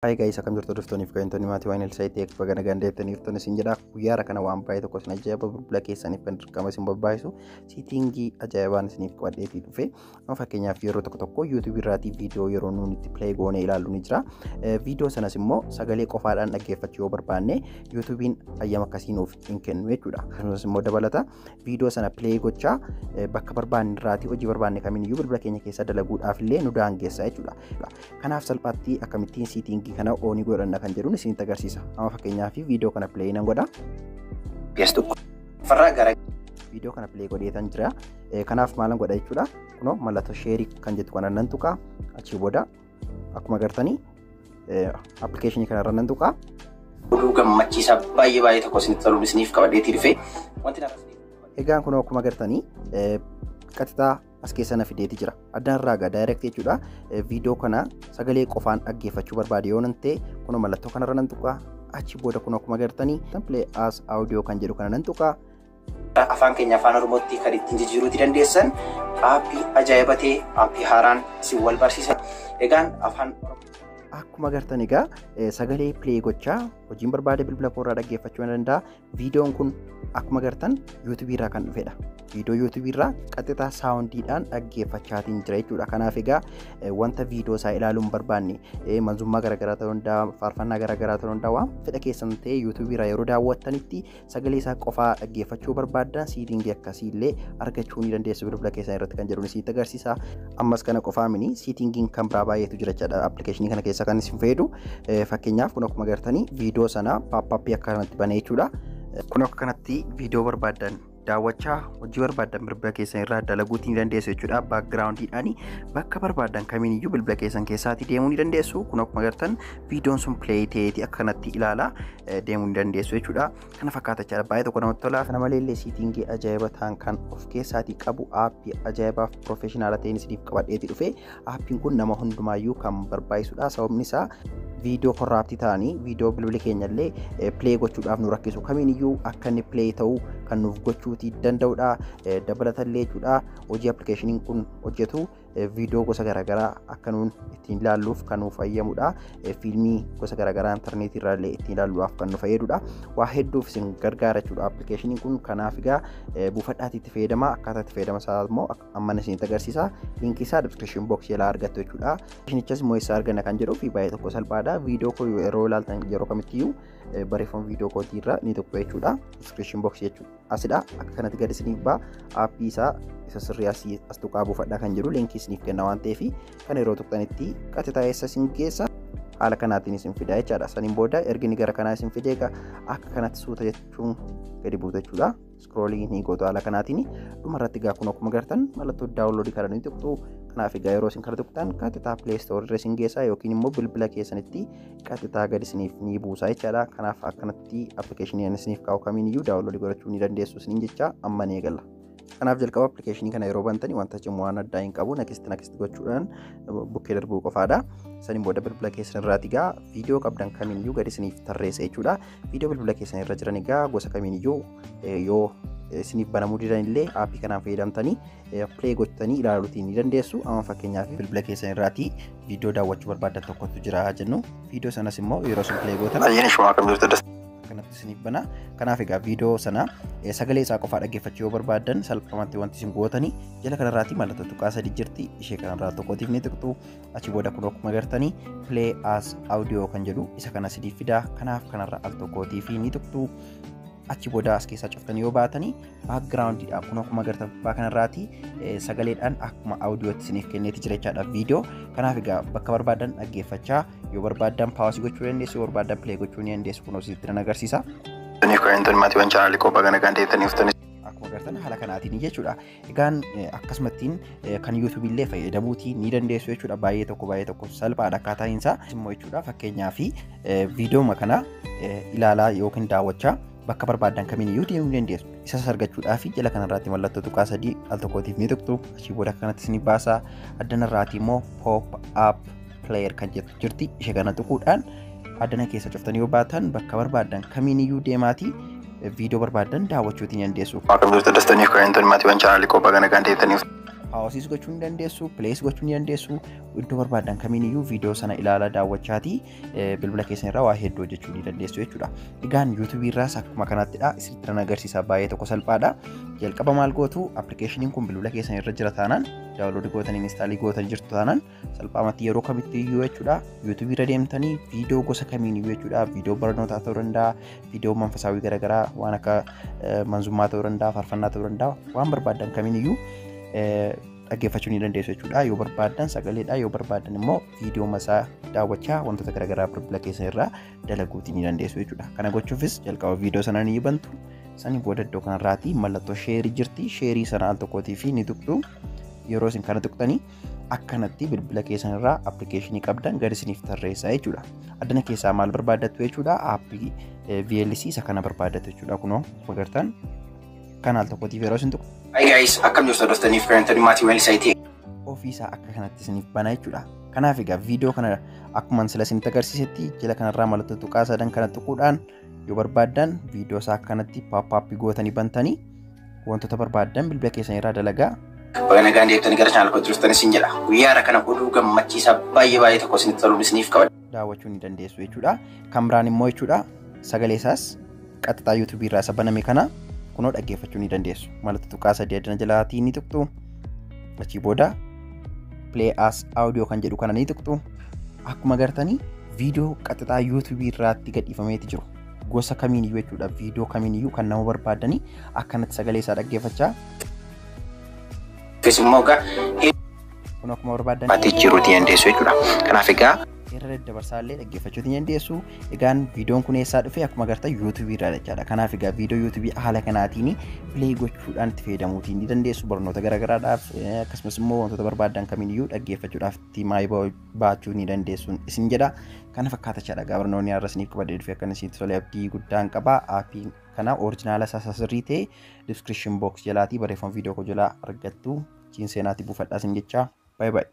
Hi guys, akkam jirtu hordoftoonni fi kabajamtoonni maatii waan Elsaayitti baga nagaan deebitanii jirtan isin jedha. Guyyaara kana waan baay'ee tokko isin ajaa'iba bilbila keessaniif kan dirqama isin barbaachisu setting ajaa'ibaan isiniif qabadheetii dhufe. Amma fakkeenyaaf yeroo tokko tokko YouTube irraatii viidiyoo yeroo nuti itti play goonee ilaallu ni jira. Viidiyoo sanas immoo sagalee qofaadhaan dhaggeeffachuu yoo barbaanne, YouTube'n hayyama akkasii nuuf hin kennu jechuudha. Akkasumas immoo dabalata viidiyoo sana play gochaa bakka barbaanne irraatii hojii barbaanne kamiiniyyuu bilbila keenya keessa dalaguudhaaf illee nu daangeessa jechuudha. Kanaaf salphaatti akkamittiin setting kana on godhanna kan jedhuun isinitti agarsiisa. Amma fakkeenyaaf viidiyoo kana play nan godha. Farraa gara Viidiyoo kana play godheetan jira. Kanaaf maalan godha jechuudha? Kunoo mallattoo share kan jettu kana nan tuqa. Achii booda akkuma agartanii application kanarra nan tuqa. Oduu gammachiisaa baay'ee baay'ee tokko isinitti toluun isiniif qabadheetii dhufe. Wanti narra isiniif Egaan kunoo akkuma agartanii qaxitaa as keessa na fideeti jira. Addaan irraa egaa direct jechuudha. Viidiyoo kana sagalee qofaan dhaggeeffachuu barbaade yoo nan ta'e, kunoo mallattoo kanarra nan tuqa. Achi booda kunoo akkuma agartanii "play as audio" kan jedhu kana nan tuqa. Afaan keenya Afaan Oromootti kan ittiin jijjiiruuti dandeessan app ajaa'iba ta'e, app haaraan isin wal barsiisa. Egaan Afaan Akkuma agartan egaa sagalee play gochaa hojiin barbaade bilbila koorraa dhaggeeffachuu ni danda'a. Viidiyoon kun akkuma agartan YouTube irraa kan dhufedha. Viidiyoo YouTube irraa qaxxitaa soundiidhaan dhaggeeffachaatiin jira jechuudha. Kanaaf egaa wanta viidiyoo isaa ilaaluu hin barbaanne, manzummaa garaagaraa ta'uu danda'a, faarfannaa garaagaraa ta'uu danda'a, waan fedha keessan ta'e YouTube irraa yeroo daawwattanitti sagalee isaa qofaa dhaggeeffachuu barbaaddan, setting akkasii illee argachuu ni dandeessu bilbila keessan irratti kan jedhu isinitti agarsiisa. Ammas kana qofaa mini, settingiin kan biraa baay'eetu jira jechaadha. Application kana keessa kan isin fayyadu, fakkeenyaaf kun akkuma agartanii viidiyoo sana pop-up akka kanatti banee jechuudha. Kun akka kanatti viidiyoo barbaaddan daawwachaa hojii barbaaddan bilbila keessan irraa dalaguutii ni dandeessu jechuudha. Backgroundiidhaan bakka barbaaddan kamiiniyyuu bilbila keessan keessaatii deemuu ni dandeessu. Kun akkuma agartan viidiyoon sun play ta'eeti akka kanatti ilaalaa deemuu ni dandeessu jechuudha. Kana fakkaata jechaadha. Baay'ee tokko namatti tola. Kana malee illee setting ajaa'iba ta'an kan of keessaatii qabu app ajaa'ibaaf professional ta'een isiniif qabadheeti dhufe. Appiin kun nama hundumaayyuu kan barbaachisudha. Sababni isaa viidiyoo corrupt ta'anii, viidiyoo bilbila keenya illee play gochuudhaaf nu rakkisu kamiiniyyuu akka inni play ta'uu kan nuuf gochuutii danda'udha. Dabalatallee jechuudha, hojii applicationiin kun hojjetu viidiyoo gosa garaagaraa akka nuun ittiin ilaalluuf kan nuuf fayyamudha. Fiilmii gosa garaagaraa intarneetii irraa illee ittiin ilaaluudhaaf kan nu fayyadudha. Waa hedduuf isin gargaara jechuudha applicationiin kun. Kanaaf egaa buufadhaatii itti fayyadama. Akkaataa itti fayyadama isaa immoo amma isinitti agarsiisa. Link isaa description box jalaa argattu jechuudha. Application'ichas immoo eessaa arganna kan jedhuu fi baay'ee tokko salphaadha. Viidiyoo koo yeroo ilaaltan yeroo kamittiyyuu barreeffama viidiyoo kootii irra ni tuqxu jechuudha. Description box jechuudha. Asidha, akka kanatti gadi isiniif ba'a. App isaa isa sirrii asii as tuqaa buufadhaa kan jedhu link isiniif kenna waan ta'eef, kan yeroo tuqxanitti qaxxitaa eessa isin geessa? Haala kanaatiin isin fida jechaadha. Saniin booda ergi inni gara kanaa isin fidee akka kanatti suuta jechuun gadi buutu jechuudha. Scroll ni gootu haala kanaatiin. Dhumarratti egaa kun akkuma agartan mallattoo download kana ni tuqxu. Kanaaf egaa yeroo isin kana tuqxan qaxxitaa Play Store irra isin geessa yookiin immoo bilbila keessanitti qaxxitaa gadi isiniif ni buusa jechaadha. Kanaaf akkanatti application isiniif kaa'u kamiiniyyuu download godhachuu ni dandeessu isiniin jecha amma ni eegalla. Kanaaf jalqaba application kana yeroo bantanii wanta cimu waan addaa hin qabu, next next gochuudhaan bukkee darbuu qofaadha. Saniin booda bilbila keessan irraati egaa viidiyoo qabdan kamiiniyyuu gadi isiniif tarreessa jechuudha. Viidiyoo bilbila keessan irra jiran egaa gosa kamiiniyyuu yoo isiniif banamuu didan illee app kanaan fayyadamtanii play gochutanii ilaaluutii ni dandeessu. Amma fakkeenyaaf bilbila keessan irraatii viidiyoo daawwachuu barbaaddan tokkotu jira jennu. Viidiyoo sanas immoo yeroo isin play gootan Baay'een ishuma akkam jirtu akkanatti isiniif bana. Kanaaf egaa viidiyoo sana sagalee isaa qofaa dhaggeeffachuu yoo barbaaddan, salphumatti wanti isin gootanii jala kanarraatii mallattoo tuqaa sadi jirti. Ishee kanarraa tokkootiif ni tuqxu. Achi booda kun akkuma agartanii "play as audio" kan jedhu isa kana isiniif fida. Kanaaf kanarra al tokkootiif ni tuqxu. Achi booda as keessaa cuftanii yoo baatanii, backgroundiidhaan kun akkuma agartan gubbaa kanarraati sagaleedhaan akkuma audiotti isiniif kenneeti jira jechaadha viidiyoo. Kanaaf egaa bakka barbaadan dhaggeeffachaa, yoo barbaadan pause gochuu dandeessu, yoo barbaadan play gochuu ni dandeessu. Kun isitti nan agarsiisa. Taniif kan maatiiwwan chaanaalii qophaa kana kan ta'ettaniif Akkuma agartan haala kanaatiin jechuudha. Egaan akkasumattiin kan YouTube illee fayyadamuutii ni dandeessu jechuudha. Baay'ee tokko baay'ee tokko salphaadha akkaataan isaa. Immoo jechuudha, fakkeenyaaf viidiyooma kana ilaalaa yookiin daawwachaa bakka barbaadan kamiiniyyuu deemuu ni dandeessu. Isas argachuudhaaf jala kanarraatti mallattoo tuqaa sadii al tokkootiif ni tuqxu. Achii booda akkanatti isin baasaa. Addanarraati immoo "pop up player" kan jettu jirti. Ishee kana tuquudhaan addana keessa cuftanii yoo baatan, bakka barbaadan kamiiniyyuu deemaatii viidiyoo barbaadan daawwachuutii ni dandeessu. Akkam jirtu dastaniif kan maatiiwwan chaanaalii qophaa kana kan ta'ettaniif Pauseis gochuu ni dandeessu, playis gochuu ni dandeessu. Iddoo barbaadan kamiin iyyuu viidiyoo sana ilaalaa daawwachaatii bilbila keessan irraa waa hedduu hojjechuu ni dandeessu jechuudha. Egaan YouTubeii irraas akkuma kanattidha. Isinitti nan agarsiisa, baay'ee tokko salphaadha. Jalqaba maal gootu? Appilikeeshiniin kun bilbila keessan irra jira taanaan, downloadii gootanii installii gootanii jirtu taanaan, salphaamatti yeroo kamitti iyyuu jechuudha YouTubeii irra deemtanii viidiyoo gosa kamiin iyyuu jechuudha, viidiyoo barnootaa ta'uu danda'a, viidiyoo manfasaawii garaagaraa waan akka manzummaa ta'uu danda'a, faarfannaa ta'uu danda'a, waan barbaadan kamiin iyyuu dhaggeeffachuu ni dandeessu jechuudha. Yoo barbaadan sagaleedha, yoo barbaadan immoo viidiyoo masaa daawwachaa wantoota garaagaraa bilbila keessan irraa dalaguutii ni dandeessu jechuudha. Kana gochuufis jalqaba viidiyoo sana ni bantu. Sanii booda iddoo kanarraatii mallattoo shareii jirti. Shareii sana al tokkootii fi ni tuqxu. Yeroo isin kana tuqxanii akkanatti bilbila keessan irraa appilikeeshinii qabdan gadi isiniif tarreessa jechuudha. Addana keessaa maal barbaaddattu jechuudha? Aappii VLC isa kana barbaaddattu jechuudha. Kunoo agartan kan al tokkootiif yeroo isin tuqxu. Hi guys, akkam jirtu hordoftaniif parentonni maatii weelsaayiti. Ofiisaa akka kanatti isiniif bana jechuudha. Kanaaf egaa viidiyoo kana akkuma sila isinitti agarsiisetti jala kanarraa mallattoo tuqaa sadan kana tuquudhaan yoo barbaaddan viidiyoo isaa akkanatti pop-upii gootanii bantanii wantoota barbaaddan bilbila keessan irraa dalagaa. Baga nagaan deebitanii gara channel kootti dhuftan isin jedha. Guyyaa har'a kana oduu gammachiisaa baay'ee baay'ee tokko isinitti toluun isiniif qaba. Daawwachuu ni dandeessu jechuudha. Kan biraan immoo jechuudha sagalee isaas qaxxaa YouTubeii irraa isa baname kana kunoo dhaggeeffachuu ni dandeessu. Mallattoo tuqaa sadii addana jalaatii ni tuqxu. Achii booda play as audio kan jedhu kana ni tuqxu. Akkuma agartanii viidiyoo qaxxaa YouTubeii irraatti gadhiifameeti jiru. Gosa kamiin iyyuu jechuudha, viidiyoo kamiin iyyuu kan nama barbaadanii akkanatti sagalee isaa dhaggeeffachaa. Akkasumas immoo egaa Kun akkuma barbaadan baatee jiruutii dandeessu jechuudha. Kanaaf egaa irra daddabarsaallee dhaggeeffachuu ni dandeessu. Egaan viidiyoon kun eessaa dhufe? Akkuma agartan YouTubeii irraa jechaadha. Kanaaf egaa viidiyoo YouTubeii haala kanaatiin play gochuudhaan itti fayyadamuutii ni dandeessu. Barnoota garaagaraadhaaf akkasumas immoo wantoota barbaadan kamiiniyyuu dhaggeeffachuudhaaf itti maayii baachuu ni dandeessu isin jedha. Kana fakkaatachaadha egaa barnoonni har'a isiniif qabadhee dhufe. Akka isinitti tole abdii guddaan qaba. Aappii kana originala isaa sirrii ta'e description box jalaatii barreeffama viidiyoo koo jalaa argattu. Ciin seenaatii buufadhaa isin jecha. Baay'ee baay'ee.